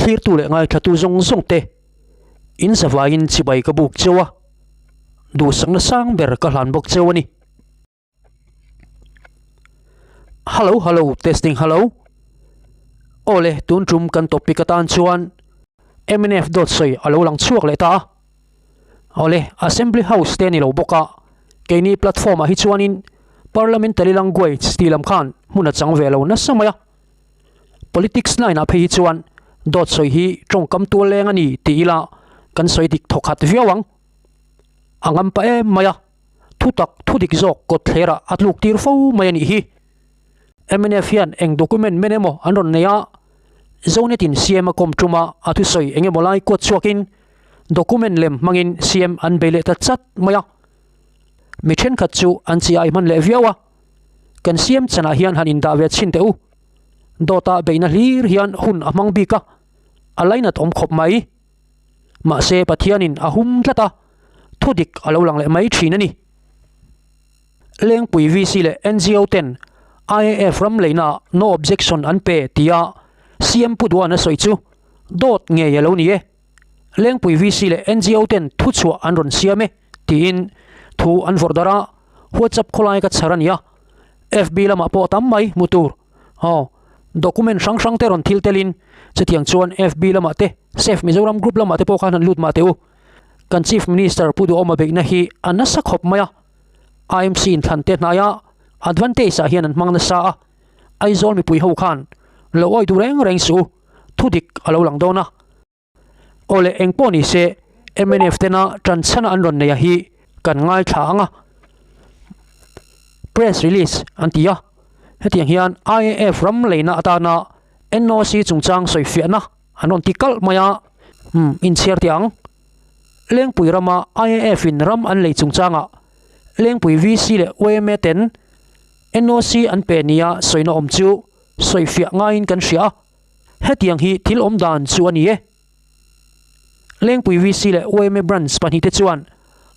Thlirtu leh ngaithlatu zawng zawng te in zavaiin chibai ka buk cheu a, duhsakna sang ber ka hlan bawk cheu a ni. Hello hello testing hello Awle tun tum kan topic atan chuan mnf dawt sawi a lo lang chhuak leh ta a. Awle Assembly House te a ni lo bawk a, keini platform ah hi chuanin Parliamentary language tih lam khan hmun a chang ve lo nasa mai a. Politics line ah phei hi chuan dawt sawi hi tawngkam tual leng a ni tih ila kan sawi dik thawkhat viau ang. A ngam pah em mai a, thutak thudik zawk kawt thlerah a tluk tir fo mai a nih hi. Mnf hian eng document men emaw an rawn nei a, Zonet in CM a kawm tum a, a thusawi eng emaw lai kuat chhuakin document lem hmangin CM an bei leh ta chat mai a. Mi thenkhat chu an chi ai hman leh viau a, kan CM chanah hian han indah ve chhin teh u. Dawta beihna hlir hian hun a hmang bik a, a lainat awm khawp mai. Mahse Pathianin a hum tlat a, thudik a lo lang leh mai thin a ni. Lengpui VC leh NGO ten IAF ram leina no objection an pe tia CM Pu Duan a sawi chu dawt ngei a lo ni e. Lengpui VC leh NGO ten thuchhuah an rawn siam e tiin thu an vawrh darh a, WhatsApp khawlai ka chhar a ni a, FB lamah pawh tam mai hmu tur. Aw, document hrang hrang te rawn thil telin chutiang chuan FB lamah te, Save Mizoram group lamah te pawh khan han lut mah teh u. Kan Chief Minister Pu Duhawma beihna hi a nasa khawp mai a, IMC inthlan te hnaia advantage ah hian an hmang nasa a, Aizawl mipui ho khan lo awi duh reng reng suh u, thudik a lo lang dawn a. Aw le eng pawh ni se mnf tena tan chhana an rawn nei a hi kan ngaithla ang a, press release an ti a, hetiang hian IAF ram leina atana NOC chungchang sawifiahna an rawn ti kalh mai a, umm inchhiar teh ang. Lengpui rama IAF in ram an lei chungchangah Lengpui VC leh yma ten NOC an pe nia sawina awm chu sawifiah ngaiin kan hria a, hetiang hi thil awm dan chu a ni e. Lengpui VC leh yma branch pahnihte chuan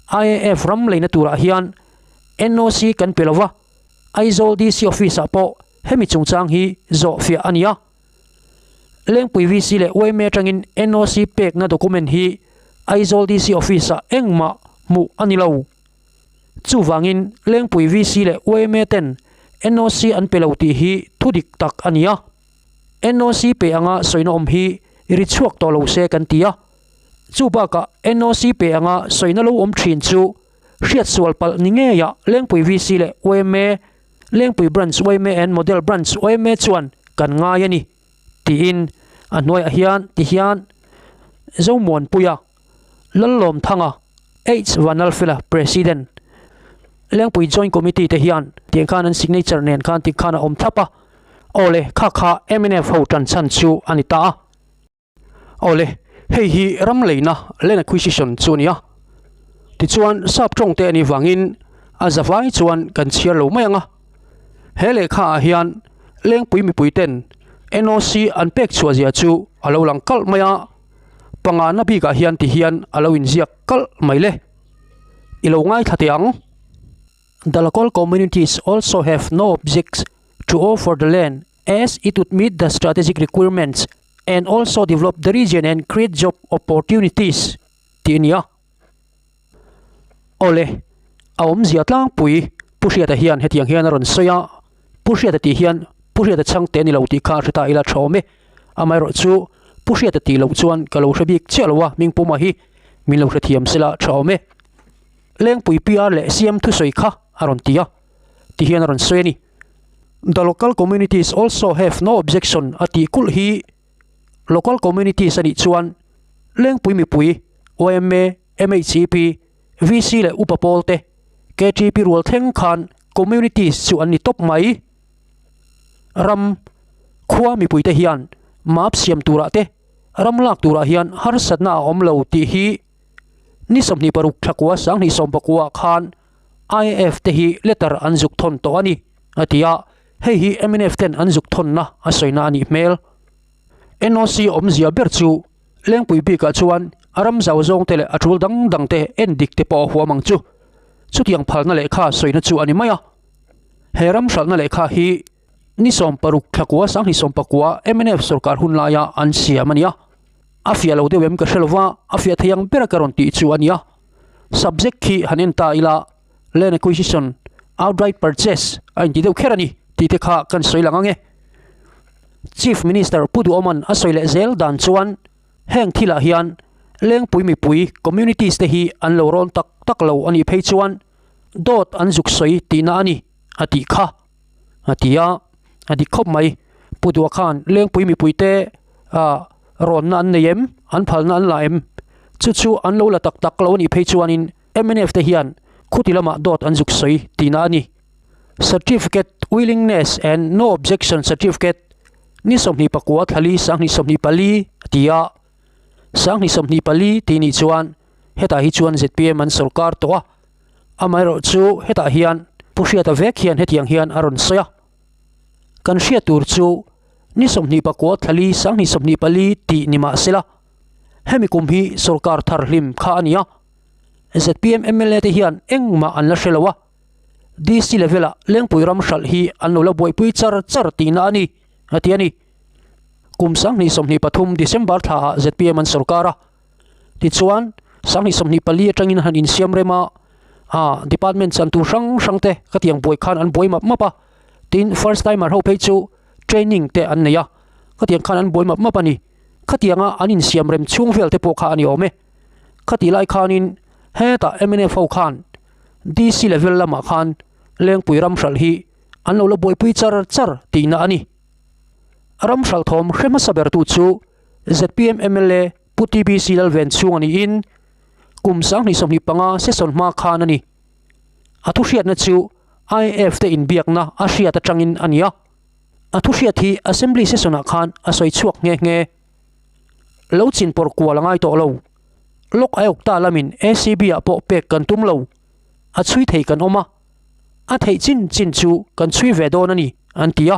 IAF ram leina turah hian NOC kan pe lova, Aizawl DC office ah pawh hemi chungchang hi zawhfiah a ni a. Lengpui VC leh yma atangin NOC pekna document hi Aizawl DC office ah engmah hmuh a ni lo. Chuvangin Lengpui VC leh yma ten NOC an pe lo tih hi thudik tak a ni a. NOC pe anga sawina awm hi ri chhuak tawh lo se kan ti a. Chu bakah NOC pe anga sawina lo awm thin chu hriatsual palh ni ngeiah Lengpui VC leh yma Lengpui Branch yma and Model Branch yma chuan kan ngai a ni, tiin a hnuaiah hian ti hian Zomuanpuia, Lallawmthanga, H Vanlalfela, President, Lengpui Joint Committee te hian tiang khan an signature nen khan ti khan a awm thlap a, awle kha kha mnf ho tan chhan chu a ni ta a. Awle, hei hi ram leina land acquisition chu a ni a, tichuan sap tawng te a nih vangin a zavai chuan kan chhiar lo mai ang a. He lehkha ah hian Lengpui mipui ten NOC an pek chhuah zia chu a lo lang kalh mai a, pangana bikah hian ti hian a lo inziak kalh mai le. I lo ngaithla teh ang. The local communities also have no objects to offer the land as it would meet the strategic requirements and also develop the region and create job opportunities tih a ni a. Awle, a awmzia tlangpui Pu Hriata hian hetiang hian a rawn sawi a, Pu Hriata tih hian Pu Hriata chhangte a ni lo tih kha a hre ta ila tha awm e. Amaherawh chu Pu Hriata tih loh chuan ka lo hre bik chiah lo a, Hmingpuma hi min lo hrethiam sela tha awm e. Lengpui PR leh CM thusawi kha a rawn ti a, ti hian a rawn sawi a ni. The local communities also have no objection a tih kulh hi local communities a nih chuan Lengpui mipui, yma, MHEP, VC leh upa pawl te, KTP rual thleng khan communities chu an ni tawp mai. Ram, khua mipui te hian map siam turah te, ram lak turah hian harsatna a awm lo tih hi ni 26 thla kua 2019 khan IAF te hi letter an zuk thawn tawh a ni, a ti a, hei hi mnf ten an zuk thawnna a sawina a nih hmel. NOC awmzia ber chu Lengpui bikah chuan a ram zau zawng te leh a tul dang dang te en dik te pawh a huam ang chu. Chutiang phalna lehkha sawina chu a ni mai a. He ram hralhna lehkha hi ni 16 thla kua 2019 mnf sorkar hun laia an siam a ni a. A fiah lo deuh em ka hre lova, a fiah thei ang bera ka rawn tih chu a nia. Subject khi han en ta ila, Land acquisition, outright purchase a inti deuh kher a ni tih te kha kan sawi lang ang e. Chief Minister Pu Duhawman a sawi leh zel dan chuan heng thilah hian Lengpui mipui communities te hi an lo rawn tak tak lo a nih phei chuan dawt an zuk sawi tihna a ni a tih kha a ti a, a dik khawp mai. Pu Duha khan Lengpui mipuite ah rawnna an nei em, an phalna an la em? Chu chu an lo la tak tak lo a nih phei chuanin mnf te hian khuti lamah dawt an zuk sawi tihna a ni. Certificate Willingness and No Objection Certificate ni 29 thlali 2024 a ti a, 2024 tih nih chuan hetah hi chuan zpm an sawrkar tawh a, amaherawh chu hetah hian Pu Hriata vek hian hetiang hian a rawn sawi a, Kan hriat tur chu ni 29 thlali 2024 tih ni mah sela hemi kum hi sawrkar thar hlim kha a ni a, zpm mla te hian engmah an la hre lo a. DC level ah Lengpui ram hralh hi an lo la buaipui char char tihna a ni, a ti a ni. Kum 2023 December thla ah zpm an sawrkar a, tichuan 2024 atangin han insiam rem a, ah department chan tur hrang hrang te ka tiang buai khan an buai map map a, tin first timer ho phei chu training te an nei a, khatiang khan an buai map map a ni. Khatianga an insiam rem chhung vel te pawh kha a ni awm e. Khatih lai khanin hetah mnf ho khan DC level lamah khan Lengpui ram hralh hi an lo la buaipui char char tihna a ni. Ram hralh thawm hre hmasa bertu chu zpm mla Pu TBC Lalven chhung a niin kum 2025 session hma khan a ni. A thuhriatna chu IAF te inbiakna a hriat atangin a ni a. A thuhriat hi Assembly session ah khan a sawi chhuak nghe nghe. Lo chin pawr kual a ngai tawh lo. Lok Ayukta lamin ACB ah pawh pek kan tum lo. A chhui thei kan awm a, a theih chin chin chu kan chhui ve dawn a ni, an ti a.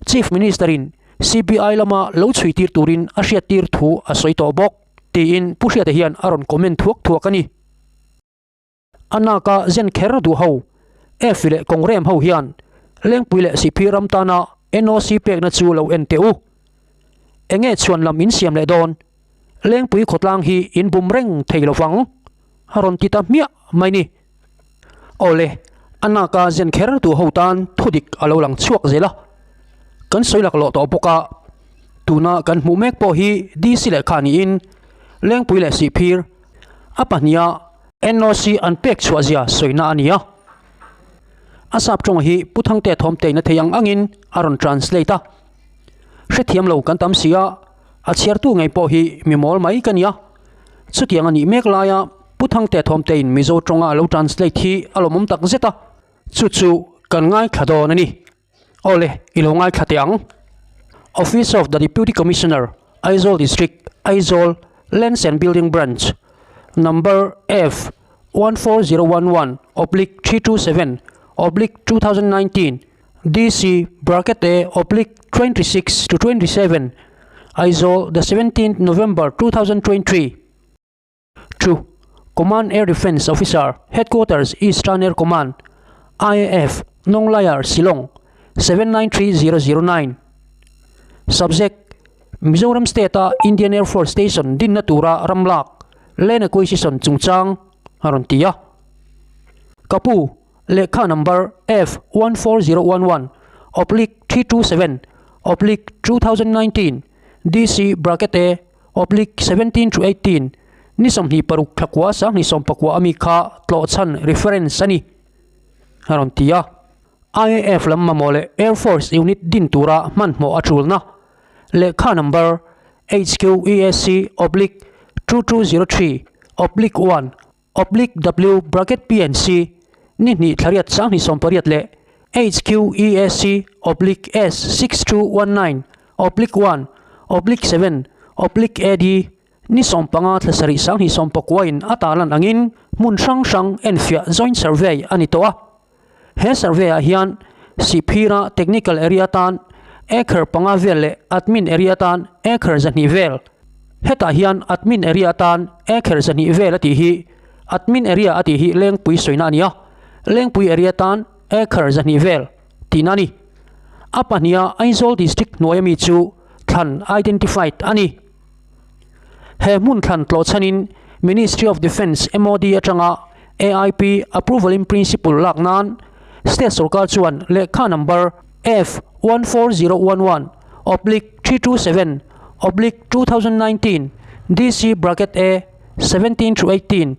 Chief Minister in CBI lama lo chhui tir turin a hriattir thu a sawi tawh bawk, tiin Pu Hriata hian a rawn comment thuak thuak a ni. A naka zen kher duh ho, Efi leh Congrem ho hian Lengpui leh Sihphir ram tana NOC pekna chu lo en teh u. Enge chhuan lam in siam leh dawn? Lengpui khawtlang hi in bum reng thei lo vang, a rawn ti ta hmiah mai ni. Awle, a naka zen kher duh ho tan thudik a lo lang chhuak zel a. Kan sawi laklawh tawh bawk a, tuna kan hmuh mek pawh hi DC lehkha niin Lengpui leh Sihphir a pahniha NOC an pek chhuah zia sawina a ni a. A sap tawng hi Pu Thangtea thawm teina thei ang angin a rawn translate a. Hrethiam lo kan tam si a, a chhiartu ngei pawh hi mi mawl mai ka ni a. Chutiang a nih mek laia Pu Thangtea thawm tein Mizo tawnga a lo translate hi a lawmawm tak zet a. Chu chu kan ngaithla dawn a ni. Awle, i lo ngaithla teh ang. Office of the Deputy Commissioner, Aizawl District, Aizawl, Lands and Building Branch, Number F 14011 oblique 327 oblique 2019 DC bracket A oblique 26 to 27 Aizawl the 17th November 2023. Thu, Command Air Defence Officer, Headquarters, Eastern Air Command, IAF, Nonglayar, Shillong, 793009. Subject, Mizoram State-a Indian Air Force Station dinna tura ram lak, Land Acquisition chungchang a rawn ti a. Ka pu, lehkha number F14011 oblique 327 oblique 2019 DC bracket A Oblique 17 to 18, Ni 26 thlakua 2019 ami kha tlawhchhan reference a ni, a rawn ti a. IAF lam mamawh leh Air Force unit din tura hmanhmawh a tulna lehkha number HQESC oblique 2203 oblique 1 oblique W bracket PNC ni hnih thlariat 2018 leh HQESC oblique S 6219 oblique 1 oblique 7 oblique AD ni 15 thla sarih 2019 in a tarlan angin hmun hrang hrang enfiah joint survey a ni tawh a. He survey ah hian Sihphira technical area tan acre panga vel leh admin area tan acre 200 vel. Hetah hian admin area tan acre 200 vel a tih hi admin area a tih hi Lengpui sawina a ni a, Lengpui area tan acre 200 vel tihna a ni. A pahniha Aizawl district hnuai ami chu thlan identified a ni. He hmun thlan tlawh chhanin Ministry of Defence, MOD, atanga AIP, Approval in Principle, lak nan State sorkar chuan lehkha number F 14011 oblique 327 oblique 2019 DC bracket A 17 to 18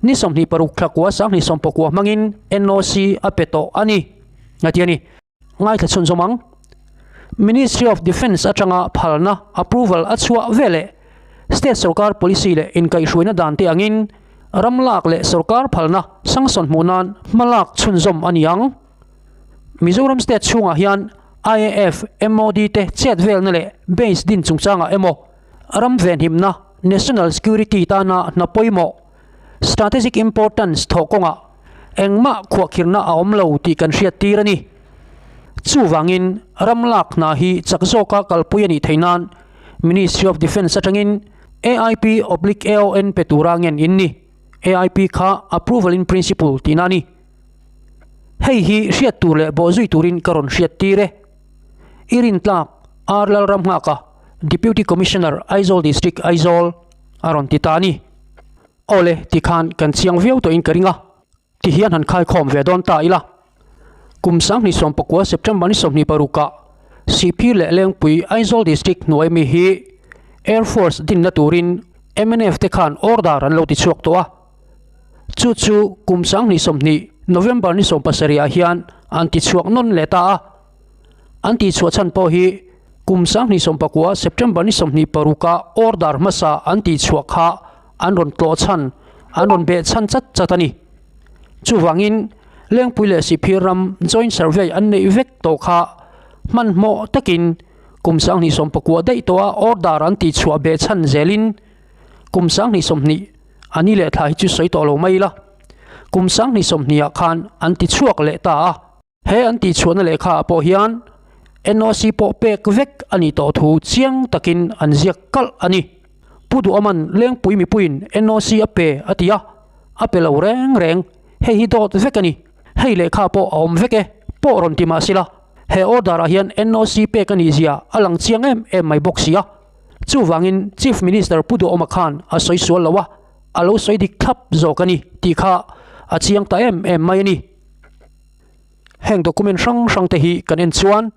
ni 26 thla kua 2019 hmangin NOC a pe tawh a ni, a ti a ni. Ngaithla chhunzawm ang. Ministry of Defence atanga phalna, approval, a chhuah veleh State sorkar policy leh inkaihhruaina dan te angin ram lak leh sorkar phalna sanction hmuh nan hma lak chhunzawm a ni ang. Mizoram State chhungah hian IAF, MOD te chet velna leh base din chungchangah emaw ram venhimna, national security, tana hna pawimawh, strategic importance, thawh kawngah engmah khuahkhirhna a awm lo tih kan hriat tir a ni. Chuvangin ram lak hna hi chak zawka kalpui a nih theih nan Ministry of Defence atangin AIP oblique AON pe tura ngen in ni. AIP kha Approval in Principle tihna a ni. Hei hi hriat tur leh bawhzui turin ka rawn hriat tir e. I rintlak R Lalramnghaka, Deputy Commissioner, Aizawl District, Aizawl a rawn ti ta a ni. Awle, tikhan kan chiang viau tawhin ka ring a, tihian han khaikhawm ve dawn ta ila. Kum 2019 September ni 26 ah Sihphir leh Lengpui Aizawl District hnuai mi hi Air Force dinna turin mnf te khan order an lo ti chhuak tawh a. Chu chu kum 2020 November ni 17 ah hian an ti chhuak nawn leh ta a. An tih chhuah chhan pawh hi kum 2019 September ni 26 ah order hmasa an tih chhuah kha an rawn tlawh chhan, an rawn beh chhan chat chat a ni. Chuvangin Lengpui leh Sihphir ram Joint Survey an neih vek tawh kha hmanhmawh takin kum 2019 daih tawha order an tih chhuah beh chhan zelin kum 2020 a ni leh thla hi chu sawi tawh lo mai ila kum 2020 ah khan an ti chhuak leh ta a. He an tihchhuahna lehkhaah pawh hian NOC pawh pek vek a nih tawh thu chiang takin an ziak kalh a ni. Pu Duhawman Lengpui mipuiin NOC a pe a ti a, a pe lo reng reng. Hei hi dawt vek a ni. Hei lehkha pawh a awm vek e, pawh rawn ti mah sila, he order-ah hian NOC pek a nih zia a lang chiang em em mai bawk si a. Chuvangin Chief Minister Pu Duhawma khan a sawi sual lo a, a lo sawi dik thlap zawk a ni tih kha a chiang ta em em mai a ni. Heng document hrang hrang te hi kan en chuan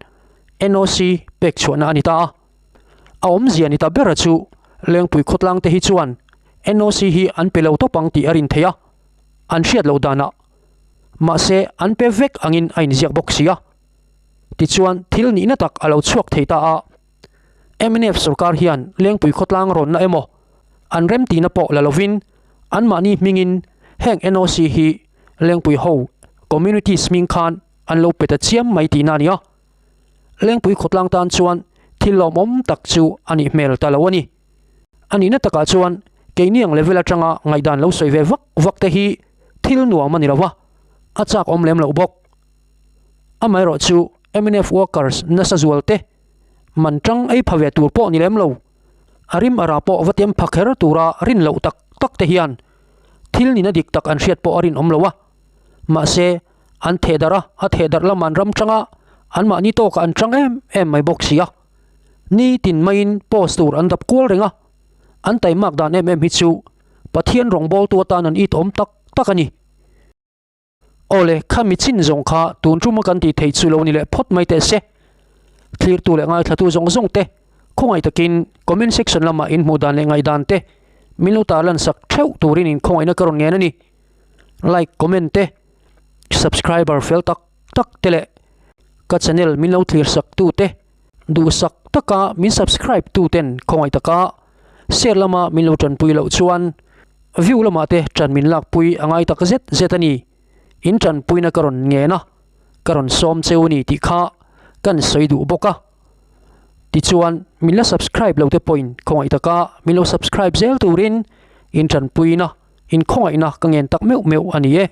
NOC pek chhuahna a ni ta a. A awmzia ni ta bera chu Lengpui khawtlang te hi chuan NOC hi an pe lo tawp ang tih a rin theih a, an hriat loh danah. Mahse an pe vek angin a inziak bawk si a. Tichuan thil nihna tak a lo chhuak thei ta a. Mnf sorkar hian Lengpui khawtlang rawnna emaw an remtihna pawh la lovin anmahni hmingin heng NOC hi Lengpui ho communities hming khan an lo pe ta chiam mai tihna a ni a. Lengpui khawtlang tan chuan thil lawmawm tak chu a nih hmel ta lo a ni. A nihna takah chuan keini ang level atanga ngaihdan lo sawi ve vak vak te hi thil nuam a ni lo va, a chak awm lem loh bawk. Amaherawh chu mnf workers nasa zual te man tang ei pha ve tur pawh ni lem lo, a rim a ra pawh va tem pha kher tura rin loh tak tak te hian thil nina dik tak an hriat pawh a rinawm lo a. Mahse, an theh darh a, a theh darh lamah an ram tang a, anmahni tawkah an tang em em mai bawk si a. Ni tin maiin post tur an dap kual reng a, an taimak dan em em hi chu Pathian rawngbawltu atan an it awm tak tak a ni. Awle, khami chin zawng kha tun tuma kan tih theih chu lo ni leh phawt mai teh se. Thlirtu leh ngaithlatu zawng zawng te khawngaih takin comment section lamah in hmuh dan leh ngaihdan te min lo tarlan sak theuh turin in khawngaihna ka rawn ngen a ni. Like, comment te, subscriber fel tak tak te leh ka channel min lo thlir sak tu te duhsak taka min subscribe tu ten khawngaih taka share lama min lo tanpui loh chuan View lamah te ṭan min lakpui a ngai tak zet zet a ni. In ṭanpuina ka rawn ngen a, ka rawn sawm cheu a ni tih kha kan sawi duh bawk a. Tichuan, min la subscribe lo te pawhin khawngaih taka min lo subscribe zel turin in ṭanpuina, in khawngaihna ka ngen tak meuh meuh a ni e.